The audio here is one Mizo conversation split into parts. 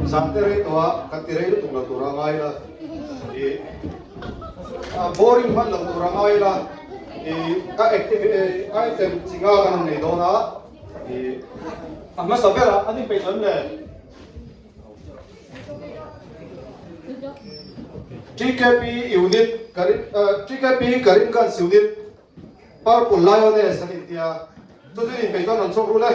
Zante rei tawh a, kan ti rei lutuk lo tur a ngai la, ih boring hman lo tur a ngai la, ih ka activity item chi nga kan han nei dawn a, ih a hmasa berah an inpeih tawh em le? TKP unit Karim TKP Karimganj unit Purple Lioness an intia chu chu inpeih chuan rawn chhuak rul e.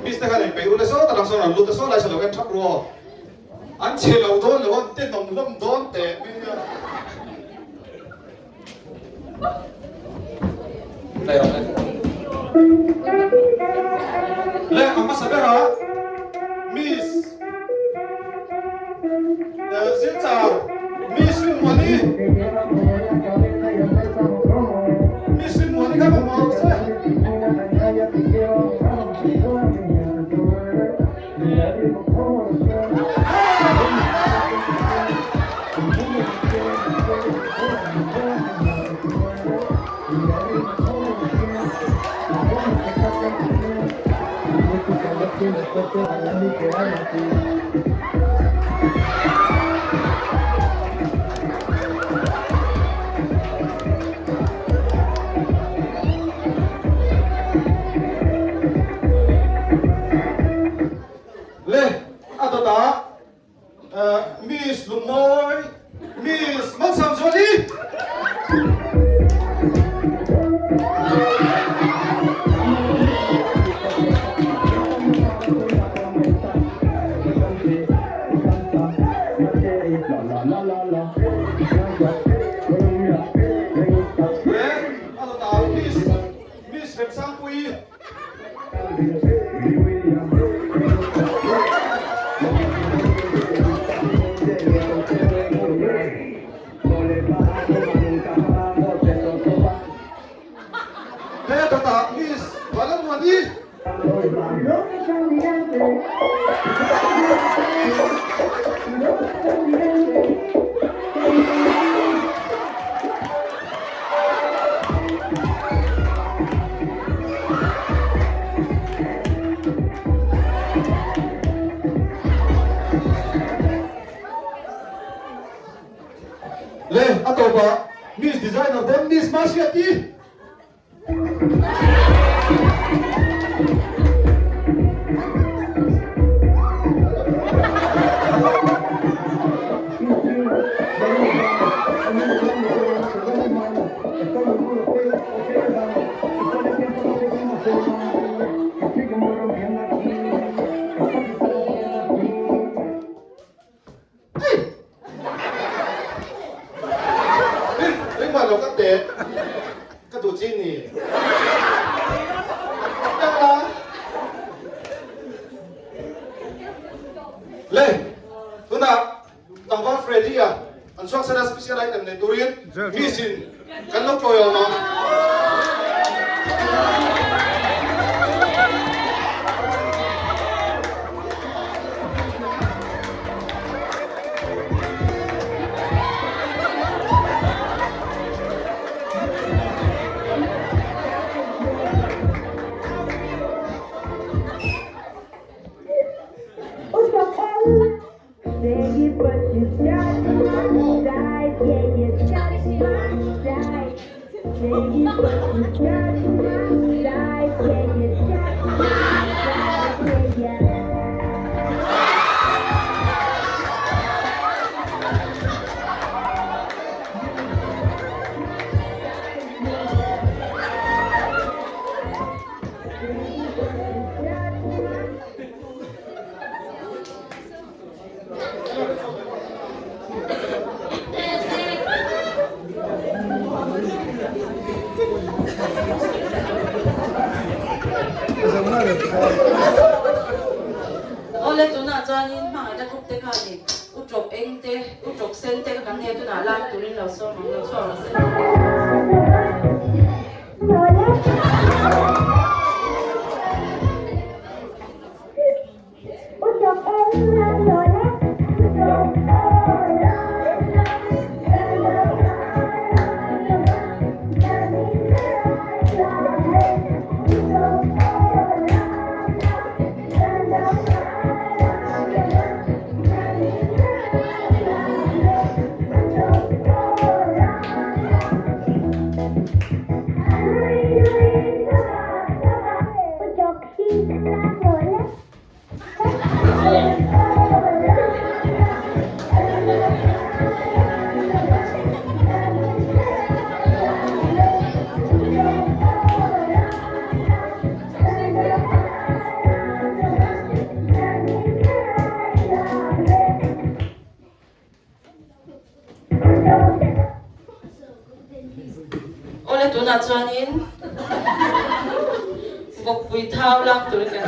Miss te khan inpeih ule saw tak ang sawn rawn lut a saw lai saw lo en thap ru aw. An chhe lo dawn lo an tenawm hlawm dawn teh mai nia. Le a hmasa berah Miss Silchar Miss Rinmuani Miss Rinmuani kha mamawh rawh se. Le a dawt ah Miss Lungmawi, Miss Malsawmzuali. Le a dawt ah Miss Miss Remsangpuii. He dawtah Miss Vanlalmuani. Le a tawpah Miss Designer pawn Miss Mahriati. lo ka teh ka duh chi ni. Tak la. Le, tunah tlangval Freddy a an chhuak sela special item nei turin miss in kan lo tawiawm ang. Awle tunah chuanin hmangaihna group te khanin u tawp eng te u tawp sen te kha kan nei a tunah lak turin lo sawm ang lo chhuak ang se. Awle tunah chuanin vawkpui thau lak turin kan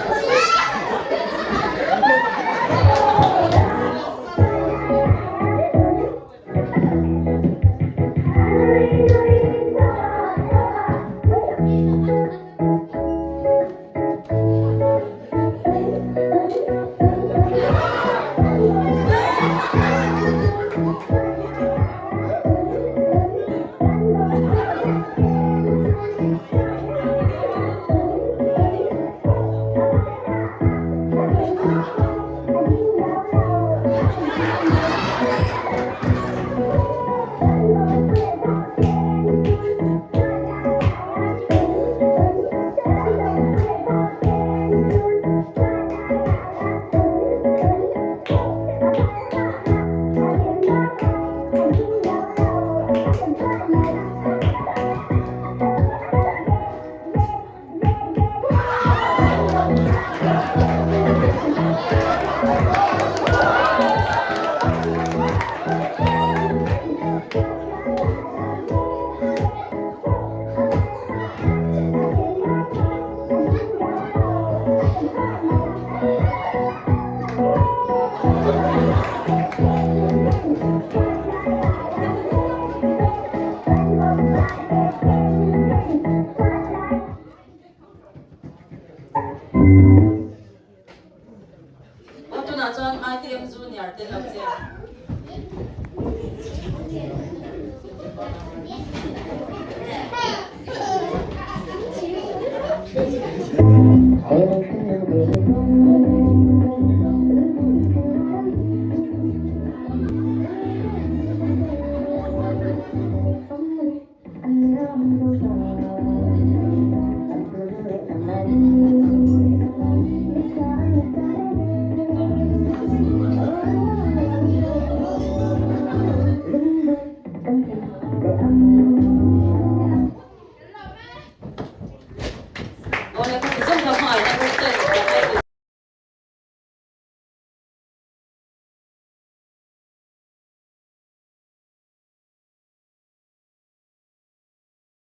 Aw tunah chuan ITM Junior te lo che.